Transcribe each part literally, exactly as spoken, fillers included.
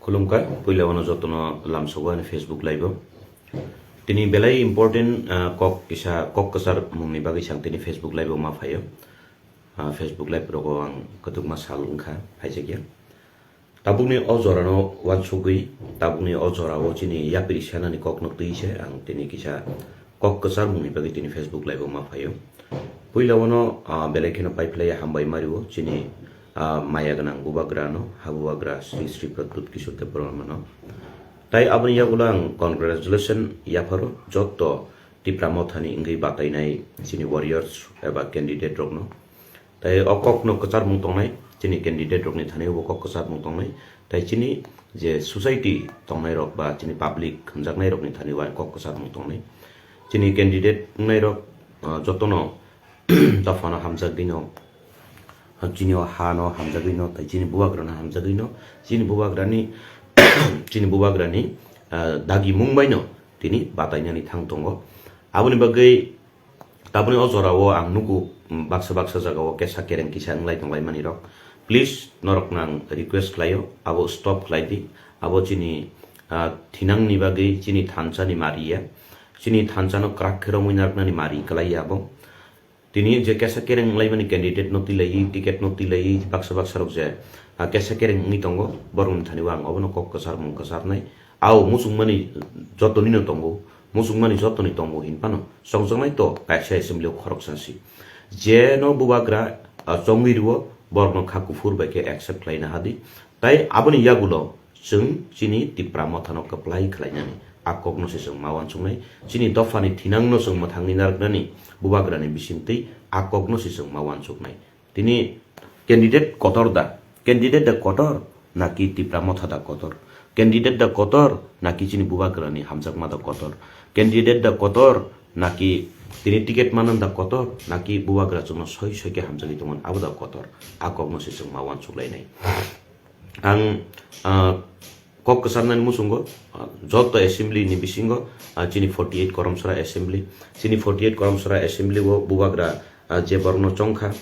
Khulumkha, puila wano jotono lamsogo ani Facebook live o. Tini belai important, ah, kok kisa, kok kwchar mungni bagwi sang tini Facebook live o ma phaio. Ah, Facebook live rogo ang kwtwkma sal wngkha, phaijakya. Tabukni o jorano uansugwi, tabukni o jorao chini yapri sanani kokno twi se ang tini kisa kok kwchar mungni bagwi tini Facebook live o ma phaio. Puila wano, ah, belai kheno pai phlaiya hambai mario chini, ah, maya gwnang bubagrano, ha bubagra Sri Sri Pradyut Kishore Debbarmano. Tai aboni yagulo ang congratulation yapharo jotto Tipra Mothani wngwi batainai chini warriors eba candidate rokno. Tai o kokno kwcharmung tongnai, chini candidate rokni thani bo kok kwcharmung tongnai, tai chini je society tongnai rok ba chini public hamjaknai rokni thani bo kok kwcharmung tongnai. Chini candidate wngnai rok, ah, jotono dophano hamjagwino, chini o hano hamjagwino, tai chini bubagrano hamjagwino, chini bubagrani, chini bubagrani, ah, dagi mung baino tini batainani thang tongo. Aboni bagwi Taboni o jorao ang nugo, mm, baksa baksa jagao kesa kereng kisa wnglai tonglaimani rok. Please, norokno ang request khlaio, abo stop khlai di. Abo chini, ah, thinangni bagwi chini thansa ni mari ya. Chini thansa no kwrak khe romwi narwknani mari kwlai ya abo. Tini je kesa kereng wnglaimani candidate no twi lai, ticket no twi lai, baksa baksa rok je, ah, kesa kereng wngwi tongo, borokni thani o ang obono kok kwchar mung kwcharnai. Ao muchungmani jotoni no tongo, muchungmani jotoni tongo hinphano chongjaknai to kaisa assembly o khoroksa si. Je no bubagra, ah, chongwi rwo, borok no kha kuphur bai khe accept khlai na hadi. Tai aboni yagulo chwng chini Tipra Motha no kwplai khlainani a kok no se chwng ma uansuknai. Chini dopha ni thinang no chwng mwthangwi narwknani bubagra ni bisingtwi a kok no se chwng ma uansuknai. Tini candidate kotor da? Candidate da kotor? Naki Tipra Motha da kotor? Candidate da kotor? Naki chini bubagrani hamjakma da kotor? Candidate da kotor? Naki tini ticket manan da kotor? Naki bubagra chwngno soi soi khe hamjagwi tongmani abo da kotor? A kokno se chwng ma uansuk lainai. Ang, ah, kok kwcharnani muchungo, ah, joto assembly ni bisingo, ah, chini forty eight Koromsora assembly, chini forty eight Koromsora assembly o bubagra, ah, je borokno chongkha,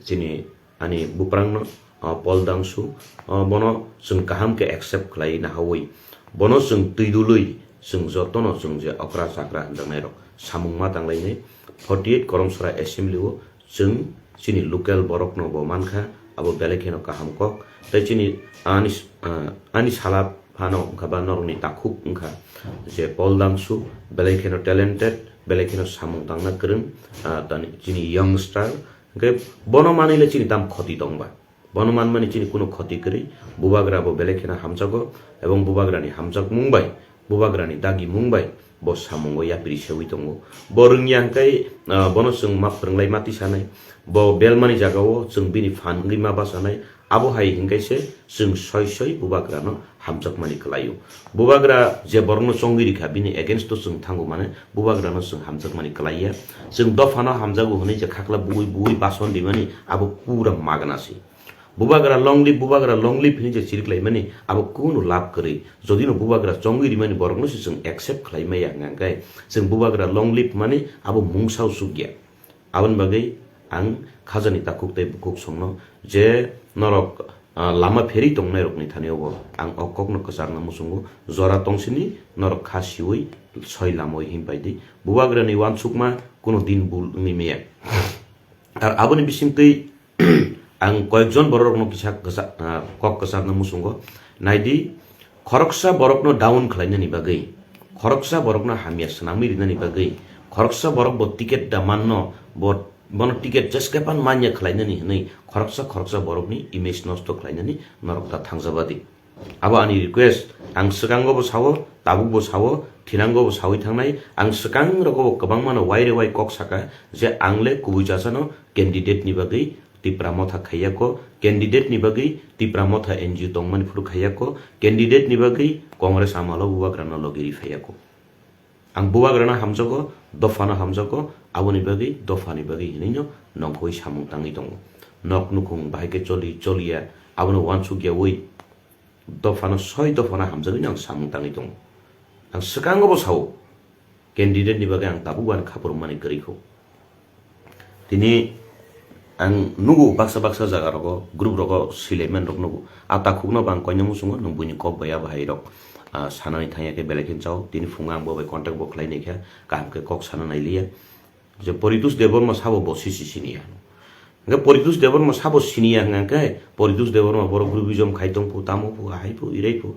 chini ani buprangno, ah, Paul Dangsu, ah, bono chwng kaham khe accept khlai nahawi, bono chwng twi dului, chwng jotono chwng je okra chakra hinjaknairok samung ma tanglainai. Forty eight Koromsora assembly o chwng chini local borokno bo mankha, abo belai kheno kaham kok. Tei chini ani, ah, ani sala phano wngkha ba norokni takhuk wngkha je Paul Dangsu, belai kheno talented, belai kheno samung tangna kwrwng, ah, tani chini youngster. Hwnkhe bono manwi le chini tam khoti tongba? Bono manmani chini kuno khoti kwrwi, bubagra bo belai kheno hamjago, ebong bubagrani hamjakmung bai, bubagrani dagimung bai bo samungo yapri sewi tongo. Bo rwngya hwnkhe, ah, bono chwng ma phwrwnglai mati sanai. Bo belmani jagao chwng bini phan wngwi ma bachanai. Abo hai hwnkhe se chwng soi soi bubagrano hamjakmani kwlaio. Bubagra je borokno chongwi rikha, bini against o chwng thango, mane bubagrano chwng hamjakmani kwlaiya. Chwng dophano hamjago hwnwi je khakla bui bui bason rimani abo pura magna se. Bubagra long live, bubagra long live hwnwi je chiriklaimani abo kunu lab kwrwi. Jodino bubagra chongwi rimani borokno se chwng accept khlai maya hwnkhe, chwng bubagra long live mani abo mungsa o chukya. Aboni bagwi ang khajani takhuk tei bukhuk songno je norok, ah, lama pheri tongnairokni thani obo ang o kokno kwcharna muchungo, jora tongsini norok kha siwi soi lamoi himpai di. Bubagrani uansukma kuno din bul wngwi maya. Ar aboni bisingtwi ang koyekjon bororokno kisa kwcha-, ah, kok kwcharna muchungo. Naidi, khoroksa borokno down khlainani bagwi, khoroksa borokno hamya swnamwi rinani bagwi, khoroksa borok bo ticket da manno, bo, bono ticket jeskepan manya khlainani hwnwi khoroksa khoroksa borokni image nosto khlainani norok da thangjabadi. Abo ani request, ang swkango bo sao, tabuk bo sao, thinango bo sawi thangnai, ang swkang rogo bo kwbangma no waire wai kok saka je ang le kubui chasano candidate ni bagwi Tipra Motha khaiya ko, candidate ni bagwi Tipra Motha N G O tongmani phuru khaiya ko, candidate ni bagwi Congress amalo bubagrano logi ri phaiya ko. Ang bubagrano hamjago, dophano hamjago, aboni bagwi dophani bagwi hinwi no nongkhoi samung tangwi tongo. Nok nukhung bahai khe choli choliya, abono uansuk yawi dophano soi dophano hamjagwi no ang samung tangwi tongo. Ang swkango bo sao, candidate ni bagwi ang tabuk ani khaphuru mani kwrwi kho. Tini Ang nugo baksa baksa jaga rogo, group rogo silaimani rok nugo. A takhukno bo ang koina muchungo, nwng buini kok bai a bahai rok, ah, sanani thangya khe belai khe chao. Tini phungo ang bo bai contact bo khlai nai kha, kaham khe kok sana nai liya. Je Poritus Debbarma sabo bo sisi siniya. Hingke Poritus Debbarma sabo siniya hingka khe, Poritus Debbarma borok groupism khai tong phu, tamo phu, ahai phu, irai phu.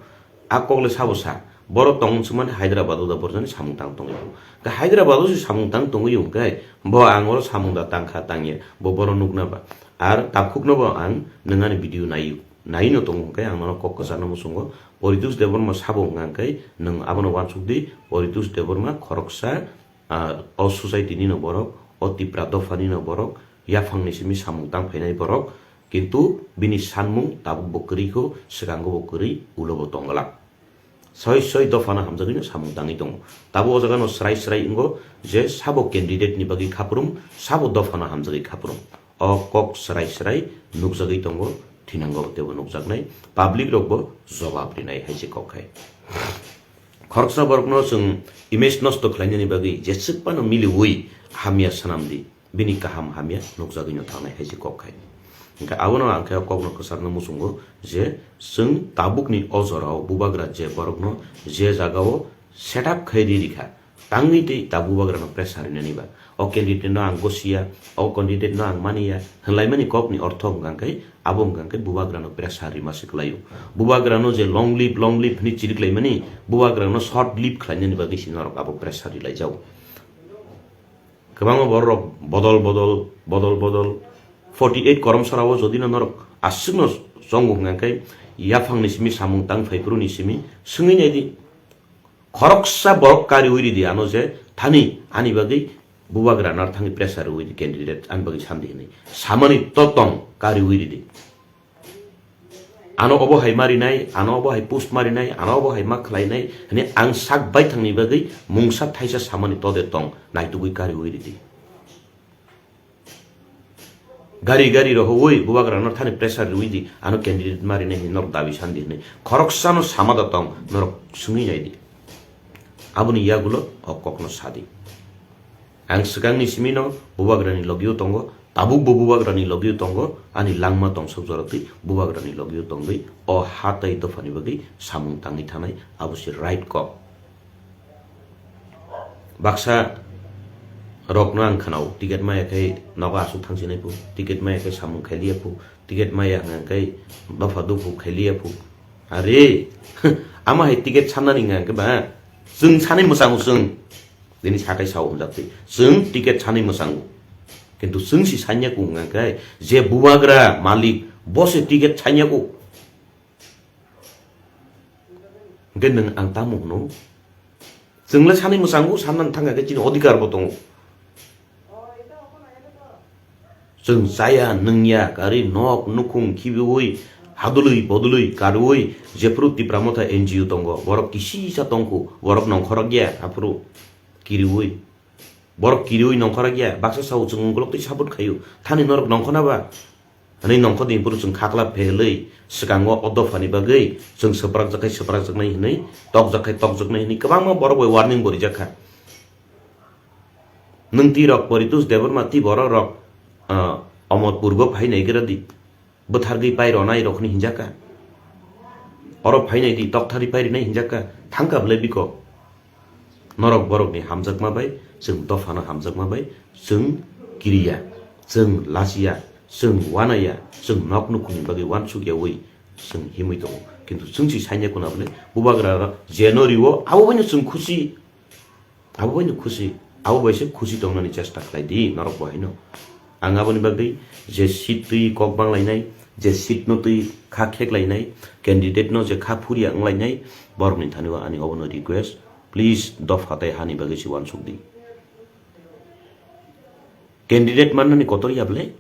A kok le sabo sa. Borok tong wngsummani Hyderabad o da borjani samung tang tongwi phu. Hingke Hyderabad o se samung tang tongwi wngkhe, bo ang oro samung da tang kha tang ya, bo bono nukna ba. Ar takhukno bo ang nwng ani video nai, nai no tongo hingke ang nono kok kwchangno muchungo. Poritus Debbarma sabo hingka khe nwng abono uansuk di, Poritus Debbarma khoroksa, ah, o society ni no borok, o Tipra dopha ni no borok, yaphang ni simi samung tang phainai borok, kintu bini sanmung tabuk bo kwrwi kho, swkango bo kwrwi, ulo bo tong glak. Soi soi dophano hamjagwi no samung tangwi tongo. Tabuk o jaga no srai srai wngo je sabo candidate ni bagwi khaprum, sabo dophano hamjagwi khaprum. O kok srai srai nukjagwi tongo, thinango teibo nukjaknai, public rok bo jobab rinai hai se kok hai. Khoroksa borokno chwng image nosto khlainani bagwi jeswk phano miliwi hamya swnam di, bini kaham hamya nukjagwino thangnai hai se kok hai. Hingkhe abono ang khe o kokno kwchakno muchungo je chwng tabukni o jorao bubagra je borokno je jagao set up khai ri rikha, tangwi tei ta bubagrano pressure rinani ba. O candidate no ang gosia, o candidate no ang maniya, hwnlaimani kokni ortho hwnkha khe abo hwnkha khe bubagrano pressure rima se kwlaio. Bubagrano je long live, long live hwnwi chiriklaimani, bubagrano short live khlainani bagwi se norok abo pressure rilaijao. Kwbangma borok bodol bodol, bodol bodol, forty eight koromsarao jodi no norok aswkno chongo hwnkha khe yaphangni simi samung tang phaiphuru ni simi swngwi naidi. Khoroksa borok kariwi ridi ano je thani ani bagwi bubagra nar thangwi pressure rwi di candidate ani bagwi sandi hinwi. Samani to tong kariwi ridi. Ano obo hai marinai, ano obo hai post marinai, ano obo hai ma khlainai, hwnwi ang sak baithangni bagwi mungsa thaisa samani to de tong naitugwi kariwi ridi. Gari gari rohoi bubagra no thani pressure rwi di, ano candidate marinai hinwi norok dabi sandi hinwi. Khoroksano sama da tong norok swngwi nai di. Aboni yagulo o kokno sadi. Ang swkangni simino bubagrani logio tongo, tabuk bo bubagrani logio tongo, ani langma tongsok jorotwi bubagrani logio tongwi o ha tei dophani bagwi samung tangwi thanai abo se right kok. Baksa rokno ang khanao, ticket maya khe nogo aswk thangsinai phu, ticket maya khe samung khailiya phu, ticket maya hwnka khe dopha dophu khailiya phu. Are, ama hai ticket sannani hwnka khe ba, chwng sanai mwchango chwng. Nini sakai sao hwnjak twi. Chwng ticket sanai mwchango. Kintu chwng si sanya ku hwnka khe, je bubagra malik, bo se ticket sanya ku. Hwnkhe nwng ang tamo hwno? Chwng le sanai mwchango, sanna thangkha khe chini odhikar bo tongo. Chwng chaya, nwngya, gari, nok, nukhung khibiui, hadului, bodului, kariui, jephuru Tipra Motha N G O tongo, borok kisisa tongkhu, borok nongkhorok ya, aphuru kiriui. Borok kiriui nongkhorok ya, baksa sao chwng ungkulok twi support khaio. Thani norok nongkhona ba? Hwnwi nongkhor ni phuru chwng khakla phelwi, swkango o dophani bagwi chwng swprakjak khai swprakjaknai hwnwi, tokjak khai tokjaknai hwnwi kwbangma borok bai warning bo rijak kha. Nwng twi rok Poritus Debbarma twi borok rok, ah, Omorpur bo phai nai gra di. Bwthargwi pai rwnai rokni hinjaka. Oro phainai di, tokthari pai rinai hinjaka. Thangkha bwlai biko. Norok borokni hamjakma bai, chwng dophano hamjakma bai, chwng kiriya, chwng lachiya, chwng wanaya, chwng nok nukhungni bagwi wansukyaui chwng himwi tongo. Kintu chwng si sanya kuna bwlai bubagra jeno riwo, abo baino chwng khusi. Abo bai no khusi, abo bai se khusi tongnani chesta khlai di norok bo haino. Ang aboni bagwi je seat twi kok bang lainai, je seat no twi kha khek lainai, candidate no je kha phuria wng lainai, borok ni thani o ani obo no request, please dopha tai hani bagwi se uansuk di. Candidate mannani kotor ya ble?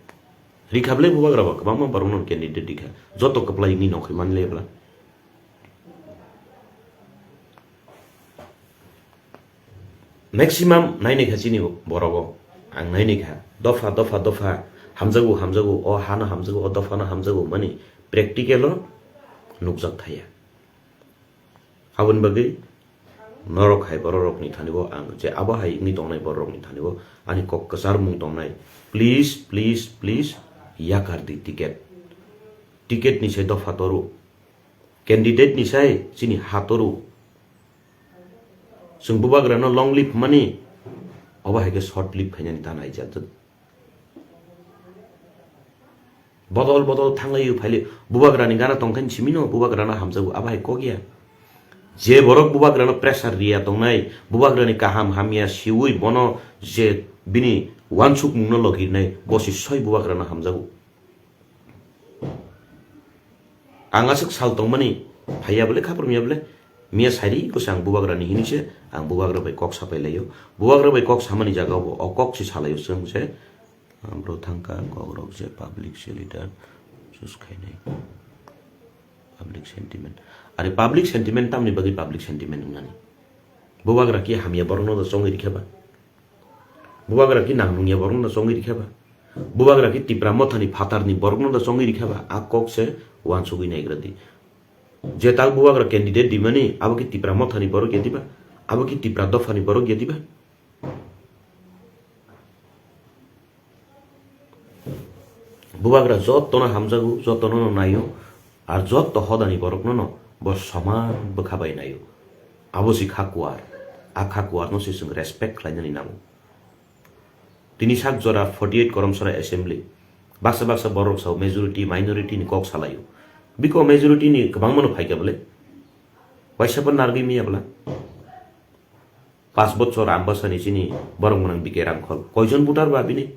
Rikha ble bubagra ba kwbangma borok no candidate rikha. Joto kwplai wngwi nongkhoi man le bla. Maximum nainai kha chini borogo, ang nainai kha dopha dopha dopha hamjago, hamjago, o hano hamjago, o dophano hamjago, mani practical o nukjak thaya. Aboni bagwi norok hai borok rokni thani o ang je abo hai wngwi tongnai borok rokni thani o ani kok kwchar mung tongnai, please, please, please, yakar di ticket. Ticket ni sai dopha toru. Candidate ni sai chini ha toru. Chwng bubagrano long live mani, obo hai khe short live khainani ta naijak. Bodol bodol thanglaiwi phailai, bubagrani gana tongkhaini simino bubagrano hamjago, abo hai kok ya. Je borok bubagrano pressure riya tongnai, bubagrani kaham hamya siwi bono je bini wansukmungno logirnai, bosi soi bubagrano hamjago. Ang aswk sal tongmani, phaiya bole, khaprum ya bole, miya sairi kwsa ang bubagrani hinwi se ang bubagra bai kok sapai laio. Bubagra bai kok samani jaga bo o kok se salaio chwng se, ah, bro thangka kok rok je public se leader choose khainai. Public sentiment. Are public sentiment tamni bagwi public sentiment wngnani? Bubagra ki hamya borokno da chongwi rikha ba? Bubagra ki nang nungya borokno da chongwi rikha ba? Bubagra ki Tipra mothani phatarni borokno da chongwi rikha ba? A kok se wansugwi naigra di. Je tak bubagra candidate dimani, abo ki Tipra mothani borok ya diba? Abo ki Tipra dophani borok ya diba? Bubagra jottono hamjago, jottono no naio, ar jotto hodani borokno no bo soman bwkha bai naio. Abo si kha kuar, a kha kuarno se chwng respect khlainani nango. Tini sak jora forty eight Koromsora Assembly, baksa baksa borok sao majority minority ni kok salaio. Biko majority ni kwbangma no phaikha bole, waisa phan nargwi miya bwla. Pas bochor Ambasani chini borok mwnang B K Rangkhol. Koijon voter ba bini?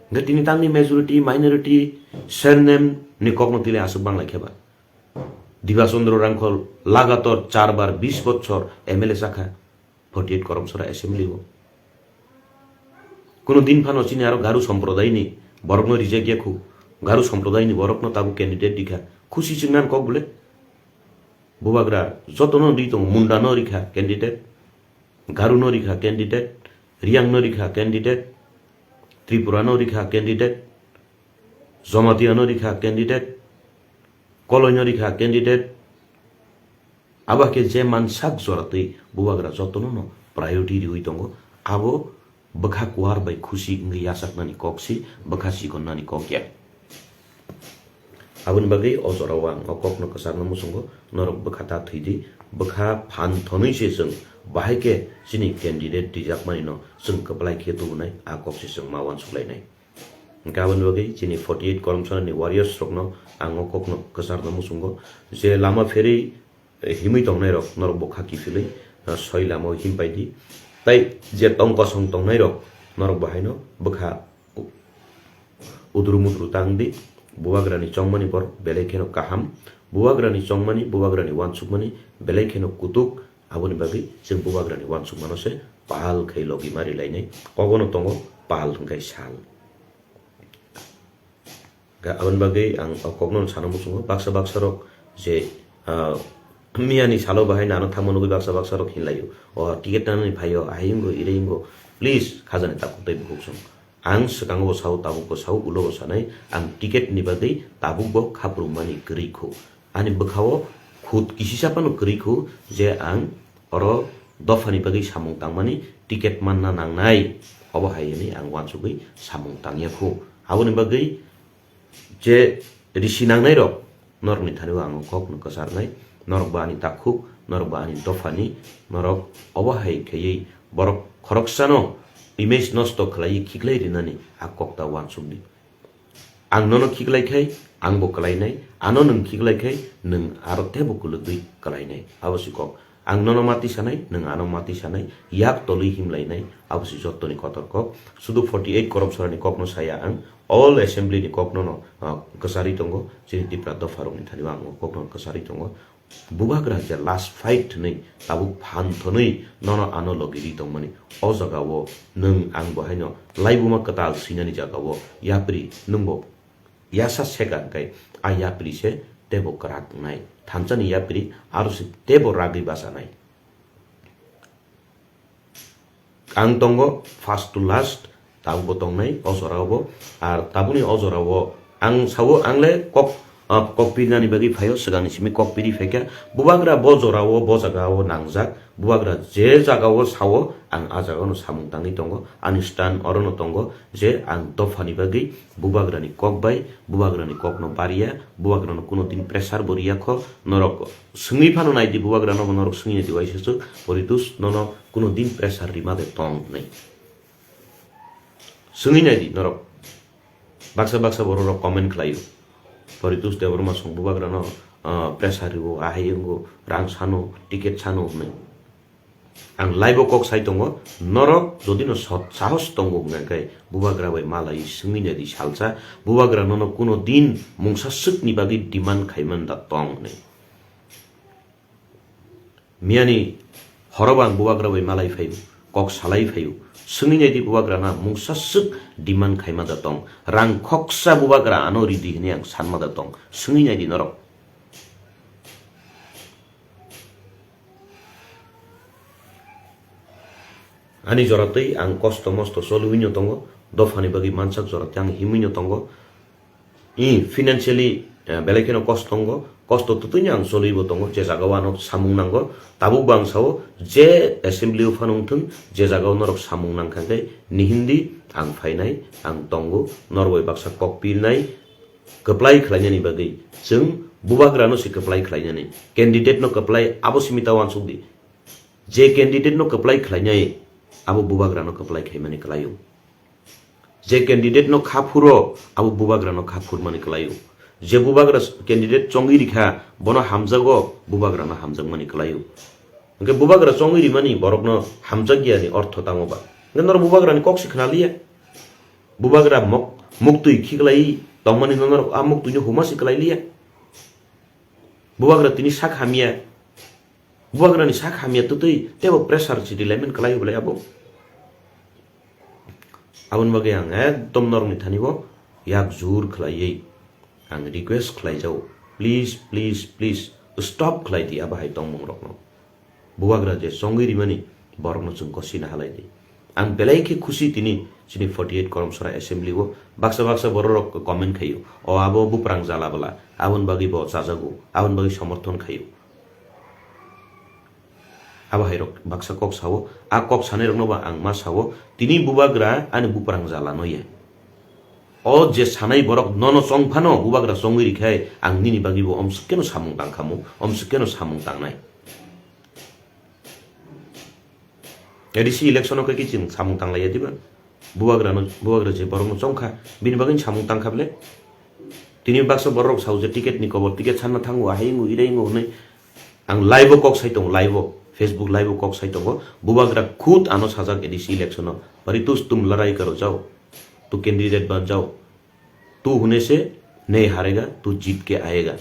Hwnkhe tini tangni majority, minority, surname ni kokno tile aswk banglai khe ba? Diba Chandra Rangkhol lagator char bar bis bochor M L A chakha, forty eight Koromsora Assembly o. Kuno din phano chini aro Garu Somprodayni borokno reject ya khu. Garu Somprodayni borokno tabuk candidate dikha. Khusi chwngnan kok bole? Bubagra jotono ri tongo, Munda no rikha candidate, Garu no rikha candidate, Riang no rikha candidate, Tripura no rikha candidate, Jamatia no rikha candidate, Koloi no rikha candidate. Abo khe je man sak jora twi bubagra jotono no priority riwi tongo, abo bwkha kuar bai khusi wngwi yachaknani kok si bwkha chikonnani kok ya. Aboni bagwi o jorao ang o kokno kwcharno muchungo, norok bwkha ta thwi di, bwkha phan thonwi se chwng bahai khe chini candidate rijakmani no chwng kwplai khe tubunai, a kok se chwng ma uansuk lainai. Hwnkhe aboni bagwi chini forty eight Koromsora ni warriors rokno ang o kokno kwcharno muchungo, je lama pherwi himwi tongnai rok norok bo kha kiphilwi, ah, soi lama o him pai di. Tai je tong kosong tongnai rok norok bo haino bwkha u-, udru mudru tang di. Bubagrani chongmani borok belai kheno kaham, bubagrani chongmani, bubagrani uansukmani belai kheno kutuk. Aboni bagwi chwng bubagrani uansukmano se pal khai logi mari lainai. Kogono tongo pal hwnkhe sal. Ga-, aboni bagwi ang o kokno sana muchungo, baksa baksa rok je, ah, miyani salo bahai nano thangma nugwi baksa baksa rok hinlaio. O ticket nanani phaio, ahai wngwi, irei wngwi. Please, khajani takhuk tei bukhuk song. Ang swkango bo sao, tabuk bo sao, ulo bo sanai, ang ticket ni bagwi tabuk bo khaprum mani kwrwi khu. Ani bwkhao khut kisisa phano kwrwi khu je ang oro dophani bagwi samung tangmani ticket manna nangnai, obo hai hwnwi ang uansugwi samung tangya khu. Aboni bagwi je risi nangnai rok norokni thani o ang kokno kwcharnai, norok bo ani takhuk, norok bo ani dophani, norok obo hai khaiwi borok khoroksano image nosto khlaiwi khiklai rinani a kok ta uansuk di. Ang nono khiklai khai, ang bo kwlainai, ano nwng khiklai khai, nwng aro teibo kwlwgwi kwlainai. Abo si kok. Ang nono mati sanai, nwng ano mati sanai, yak tolwi himlainai, abo si jottoni kotor kok. Sudu forty eight Koromsora ni kokno saya ang, all assembly ni kokno no, ah, kwcharwi tongo, chini Tipra dopha rokni thani o ang o kokno kwcharwi tongo. Bubagra je last fight hwnwi tabuk phan thwnwi nono ano logi ri tongmani. O jagao nwng ang bo haino laibuma kwtal swinani jagao yapri nwngbo yasa sega hwnkhe a yapri se teibo kwrak wngnai. Thansani yapri aro se teibo ragwi bachanai. Ang tongo first to last, tabukbo tongnai o jorao bo. Ar tabukni o jorao ang sao, ang le kok Ah, kok pirnani bagwi phaio, swkangni simi kok piri phaikha. Bubagra bo jorao, bo jagao nangjak. Bubagra je jagao sao, ang a jagao no samung tangwi tongo. Ani stand oro no tongo je ang dophani bagwi bubagrani kok bai, bubagrani kokno baria, bubagrano kuno din pressure bo riya kho. Norok swngwi phano naidi bubagrano, norok swngwi naidi waisa swk, Poritus nono kuno din pressure rima de tong hinwi. Swngwi naidi norok. Baksa baksa borok rok comment khlaio. Poritus Debbarma song bubagrano, ah, pressure rio, ahai wngo, rang sano, ticket sano hwnwi. Ang live o kok sai tongo, norok jodi no sot sahos tongo hwnkha khe bubagra bai malai swngwi naidi salsa, bubagra nono kuno din mungsa swkni bagwi demand khaiman da tong hwnwi. Miyani horo bo ang bubagra bai malai phaio, kok salai phaio. Swngwi naidi bubagra na mungsa swk demand khaima da tong. Rang khoksa bubagra ano ridi hwnwi ang sanma da tong. Swngwi naidi norok. Ani jora twi ang kosto mosto choliwi no tongo, dophani bagwi mansak jora tei ang himwi no tongo. I financially, eh, belai kheno kosto tongo, kosto twtwino ang choliwi bo tongo, je jagao ano samung nango. Tabuk bo ang sao, je assembly o phano wngthwng, je jagao norok samung nangkha khe nihindi ang phainai, ang tongo, norok bai baksa kok pirnai, kwplai khlainani bagwi. Chwng bubagrano se kwplai khlainani, candidate no kwplai, abo simi ta uansuk di. Je candidate no kwplai khlainai, abo bubagrano kwplai khaimani kwlaio. Je candidate no kha phuro, abo bubagrano kha phurmani kwlaio. Je bubagra s-, candidate chongwi rikha, bono hamjago, bubagrano hamjakmani kwlaio. Hwnkhe bubagra chongwi rimani borokno hamjakya ni ortho tamo ba? Hwnkhe norok bubagrani kok se khna liya. Bubagra mok-, muktwi khiklai tongmani no norok a muktwino huma se kwlai liya. Bubagra tini sak hamya. Bubagrani sak hamya twtwi teibo pressure chidi laimen kwlaio belai abo. Aboni bagwi ang ekdom norokni thani bo yak jur khlaiwi ang request khlai jao, please, please, please stop khlai di abo hai tongmung rokno. Bubagra je chongwi rimani borokno chwng kosi nahalai di. Ang belai khe khusi tini chini forty eight Koromsora assembly o baksa baksa borok rok comment khaio, o abo buprang jala bwla, aboni bagwi bo chajago, aboni bagwi somorthon khaio. Abo hai rok baksa kok sao, a kok sanai rokno ba ang ma sao, tini bubagra ani buprang jala no ya. O je sanai borok nono chong phano bubagra chongwi rikhai ang nini bagwi bo omswk keno samung tang khamu, omswk keno samung tangnai. A D C election o khe chwng samung tanglaiya diba? Bubagrano, bubagra je borokno chongkha, bini bagwi samung tangkha bele? Tini baksa borok rok sao je ticket ni kobor, ticket sanna thango, ahai wngo, irai wngo hwnwi. Ang live o kok sai tongo, live o, Facebook live o kok sai tongo. Bubagra khud ano sajak A D C election o, "Paritus, tum larai karo jao, tu candidate ban jao, tu hune se nahi harega, tu jeet ke aega."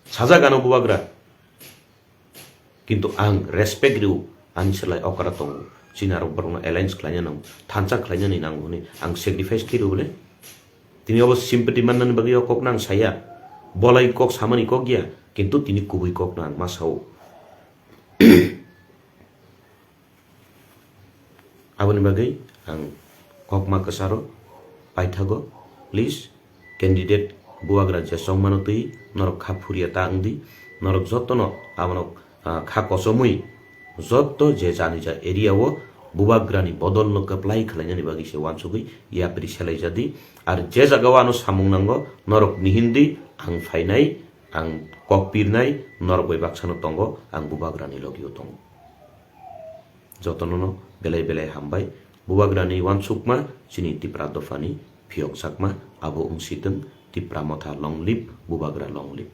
Sajak ano bubagra. Kintu ang respect rw, ani slai okra tongo. Chini arok borokno alliance khlaina nango, thansa khlainani nango hwnwi ang sacrifice khe rw bole. Tini obo sympathy mannani bagwi o kokno ang saya. Bolai kok samani kok ya, kintu tini kubui kokno ang ma sao. Aboni bagwi ang kokma kwcharo paithago, please, candidate bubagra je chongmano twi norok kha phurya ta wng di, norok jotono abono, ah, kha kochomwi joto je jani ja area o bubagrani bodolno kwplai khlainani bagwi se uansugwi yapri selai ja di, ar je jagao ano samung nango norok nihin di, ang phainai, ang kok pirnai, norok bai baksano tongo, ang bubagrani logio tongo. Jotono no belai belai hambai. Bubagrani uansukma chini Tipra dophani phiyokjakma abo wngsitwng. Tipra Motha long live, Bubagra long live.